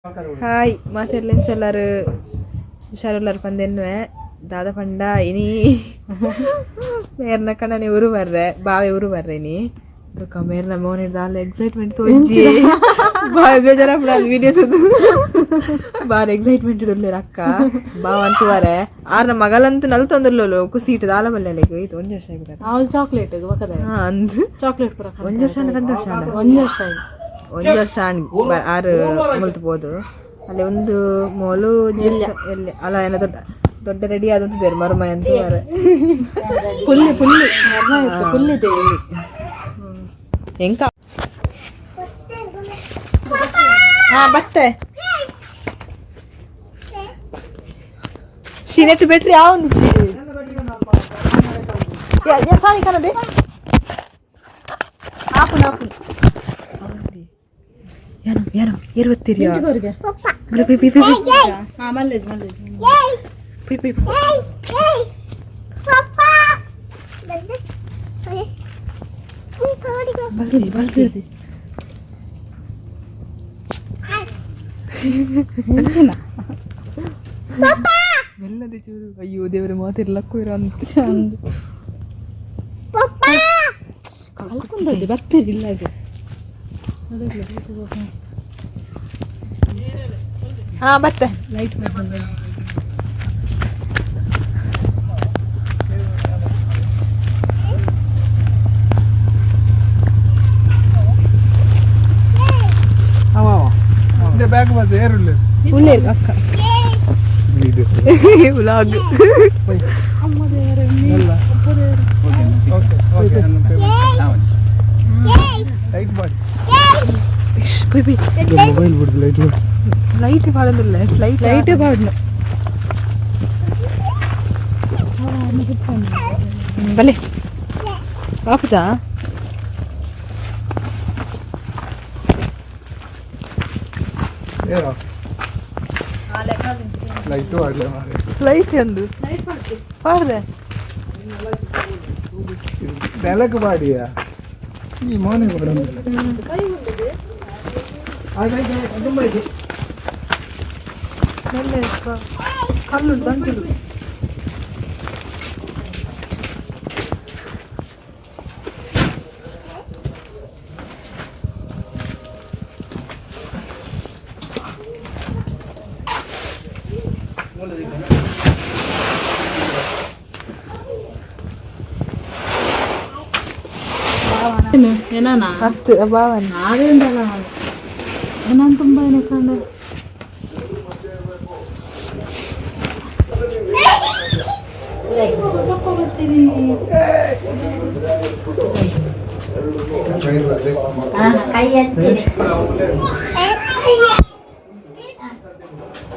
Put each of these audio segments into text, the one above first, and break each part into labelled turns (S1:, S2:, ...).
S1: Hi ಮಾತೆರ್ಲೆಂಚೊಲ್ಲಾರು ಹುಷಾರುಲ್ಲಾರು ಪಂದೆನ್ನುವೆ ದಾದ ಪಂಡ ಇನಿ ಮೇರ್ನ ಕಣ್ಣನೆ ಊರು ಬರ್ರೆ ಬಾವೆ ಊರು ಬರ್ರೆ ಇನಿ ಬೊಕ ಮೇರ್ನ ಮೋನೆ ದಾಲ ಎಕ್ಸೈಟ್ಮೆಂಟ್ ತೋಜಿ ಬಾವೆ ಬೇಜಾರಾಪುಂಡು ವಿಡಿಯೋ ತೂದು ಬಾರಿ ಎಕ್ಸೈಟ್ಮೆಂಟ್ ಉಲ್ಲೆರ್ ಅಕ್ಕ ಬಾವ ಅಂತುವಾರೆ ಆರ್ನ ಮಗಲಂತೂ ನಲ್ತೊಂದುಲ್ಲೋಲು ಕುಸೀಟ್ ದಾಲ ಬಲ್ಲೆಲೆಗ್ ಇದು ಒಂಜಿ ವರ್ಷ ಆಗಿದೆ.
S2: ಅವಳು ಚಾಕ್ಲೇಟ್ ಬಕದ.
S1: ಹಾ ಅಂದ್.
S2: ಚಾಕ್ಲೇಟ್ ಪೂರ.
S1: ಒಂಜಿ ವರ್ಷ ಆಂಡ ರಡ್ಡ್ ವರ್ಷ ಆಂಡ?
S2: ಒಂಜಿ ವರ್ಷ ಆಯ್ತು.
S1: ಒಂಜಿ ವರ್ಷ ಆಂಡ್ ಆರು ಮುಲ್ತು ಪೋದು ಅಲ್ಲಿ ಒಂದು ಮೋಲು ಎಲ್ಲಿ ಅಲ್ಲ ಏನ ದೊಡ್ಡ ದೊಡ್ಡ ರೆಡಿ ಆದಂತಿದ್ದಾರೆ ಮರುಮಯ ಅಂತ.
S2: ಪುಲ್ಲಿ ಪುಲ್ಲಿ ಮರ್ಮ ಇತ್ತು ಪುಲ್ಲಿದೆ.
S1: ಎಂಕ ಹಾ ಬತ್ತೆ ಶಿನೆಟ್ ಬೆಟ್ರಿ ಯಾವ ಒಂದು ಸಾರಿ ಕನದೆ ಆಪುನ್ ಆಪುನ್ ಏನು ಏನು ಇರುತ್ತೀರಿ. ಪಿ ಪಿ.
S2: ಹಾ ಮಲ್ಲೇಜ್ ಮಲ್ಲೇಜ್.
S1: ಪಿ ಪಿ. ಬಲ್ರಿ ಬಲ್ರಿ. ಮೆಲ್ಲದೆ ಚೂರು. ಅಯ್ಯೋ ದೇವರ, ಮಾತಿರ್ಲಕ್ಕೂ ಇರೋ ಅಂತ.
S2: ಕಲ್ಕೊಂಡದ್ದು ಬರ್ತೀರಿಲ್ಲ ಇದು.
S1: ಹಾ ಬತ್ತೆ.
S2: ಲೈಟ್.
S3: ಬ್ಯಾಗ್ ಬಂದು ಏರುಳ್ಳಿ.
S1: ಉಳ್ಳೇರು ಅಕ್ಕ vlog.
S3: Okay okay, light ಮಾಡಿ. ಮೊಬೈಲ್ ಬಿಡುದು ಲೈಟ್.
S1: ಲೈಟ್ ಪಾಡೊಂದಿಲ್ಲ ಲೈಟ್.
S2: ಲೈಟ್ ಪಾಡ್ನು.
S1: ಬಲೆ ಬಾಪುಜಾ.
S3: ಏರೋ ಲೈಟು ಆಡಲೆ ಮಾರೆ.
S1: ಲೈಟ್ ಒಂದು ಪಾಡ್ದೆ.
S3: ನೆಲಕ್ಕೆ ಬಾಡಿಯ ಈ ಮೋನೆ ಕೊಡೋದಿಲ್ಲ. ತುಂಬ ಇದೆ.
S1: ಮೆಲ್ಲ ಕಲ್ಲು ದಂಟುಲು.
S2: ಏನಾನ?
S1: ಹತ್ತು ಬಾವನ್.
S2: ನಾವೇಂದಲ್ಲ ಏನಾನ್ ತುಂಬ ಏನಕ್ಕಂಡ.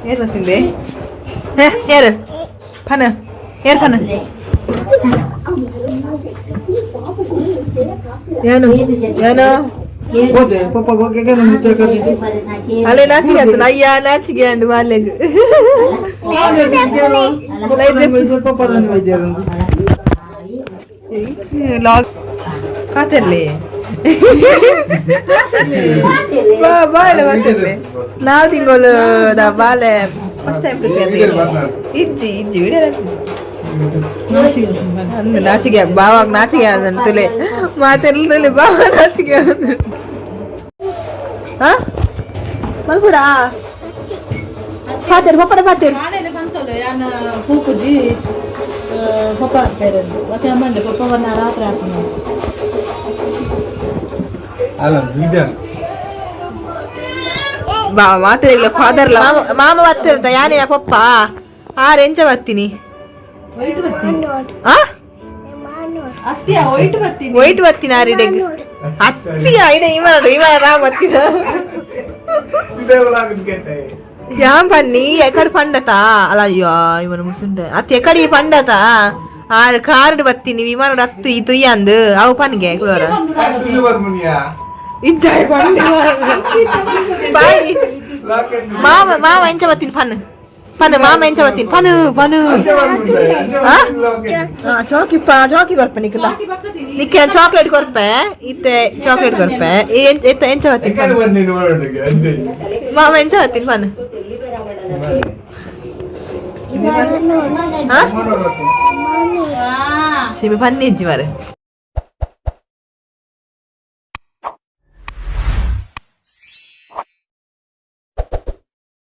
S1: ಏರ್ ಬರ್ತಿಂದೆ ಏರು ಫನ ಏರ್ ಫನ ಏನು ಏನು.
S3: ಹೋದೆ ಪಪ್ಪ ಹೋಗಿ.
S1: ಅಲ್ಲೇ ನಾಚಿಗೆ ಆಯ್ತು ಅಯ್ಯ ನಾಚಿಗೆ ಅಂಡು ಬಾಲ್ಯಗ್.
S3: ಪಪ್ಪ ವೈದ್ಯರು.
S1: ಲಾಗ್ ಕಾತಲ್ಲಿ ಬಾ ಬಾಳೆ ಮಾತಾಡ್ಲಿ ನಾವು ತಿಂಗಳು the ಬಾಲೆ first time prepare ಇಜ್ಜಿ ಇಜ್ಜಿ ವಿಡಿಯೋ. ಅಂದು ನಾಚಿಗೆ ಬಾವಾಗ ನಾಚಿಗೆ ಅಂತಲೇ ಮಾತೆಲ್ಲ ಬಾವ ನಾಚಿಗೆ ಅಂದು. ಹಾ ಮಲ್ಪುಡಾ ಪಾತೇರು ಪಪ್ಪಡ ಪಾತೇರು.
S2: ನಾನೇನೆ ಬಂತಲ್ಲ ಯಾನ ಪೂಪುಜಿ ಪಪ್ಪ ಪೇರೆಂದು ಮತ್ತೆ ಅಮ್ಮಂಡೆ ಪಪ್ಪವನ್ನ ರಾತ್ರಿ ಹಾಕೋಣ.
S3: ಅಲ್ಲ ವಿಡಿಯೋ.
S1: ಬಾ ಮಾತಾಡಿಲ್ಲ ಫಾದರ್ ಮಾಮ ಬತ್ತಿರ್ತ ಯಾನೇ ಪಪ್ಪ ಆರ್ ಎಂಚ ಬರ್ತೀನಿ.
S2: ವೈಟ್ ಬರ್ತೀನಿ.
S1: ಆ
S2: ಅತ್ತಿಯ ವೈಟ್ ಬರ್ತೀನಿ.
S1: ವೈಟ್ ಬರ್ತೀನಿ ಆರಿಡೆಗ್ ಅತ್ತಿಯ ಇಡ ಇವ ಇವ ರಾಮ್ ಬರ್ತೀನ. ಯಾನ್ ಪನ್ನಿ ಎಕಡ್ ಪಂಡತ ಅಲ್ಲ ಅಯ್ಯೋ ಇವನು ಮುಸುಂಡೆ ಅತ್ತ ಎಕಡಿ ಪಂಡತ ಆರ್ ಕಾರ್ಡ್ ಬತ್ತೀನಿ ವಿಮಾನಡ್ ಅತ್ತು ಈ ತುಯ್ಯಂದು ಅವು ಪನ್ಗೆ ಕುಲೋರ. ಇಜ್ಜಾಯ್ ಪಂಡೆ ಬಾಯ್. ಮಾಮ ಮಾಮ ಎಂಚ ಬತ್ತೀನಿ ಪನ್. ಪನ್ನು ಮಾಮ ಎಂಚ ಬತ್ತೀನಿ ಪನು ಪನು. ಚಾಕಿ ಚಾಕಿ ಕೊರ್ಪೆ ನಿಕ್ಕಲ್ಲ, ನಿಕ್ಕೆ ಚಾಕ್ಲೇಟ್ ಕೊರ್ಪೆ ಇತ್ತೆ, ಚಾಕ್ಲೇಟ್ ಕೊರ್ಪೆ. ಎತ್ತ ಎಂಚ ಬತ್ತೀನಿ ಪನ್ನು? ಮಾಮ ಎಂಚ ಬತ್ತೀನಿ ಪನ್ನು? ಹಾ, ಶಿಮಿ ಪನ್ನಿ ಇಜ್ಜಿ ಮಾರೆ.